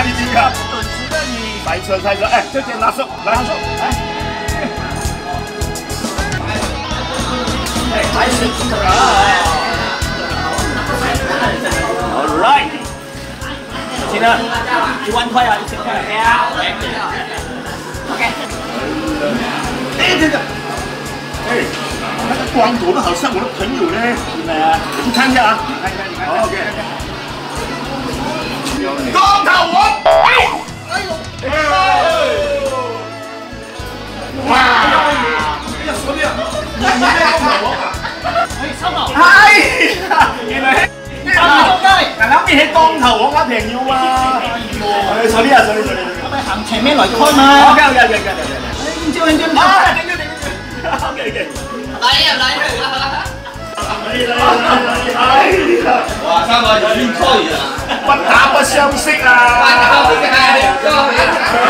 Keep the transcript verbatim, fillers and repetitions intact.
你这个准时的你。塞车，塞车，哎，这点拿手，拿手，哎。哎，开始。All right。现在一万块啊，一千块。OK。哎，这个，哎，那个光头的好像我的朋友呢。真的啊？你看一下啊。你看一下，你看一下。OK。光头王。哎呦。哇！哎呀，说的啊，你你在光头王啊？哎，上好。哎呀，原来。 啊，刚刚你是光头王个朋友啊？哎，sorry啊，sorry，sorry。要不要行前面来看嘛？OK，OK，OK，OK，OK。哎，你就，你就，啊，对对对对对，OK，OK。来呀，来呀。哎呀，哇，上头有运气啊！不打不相识啊！不打不相识啊！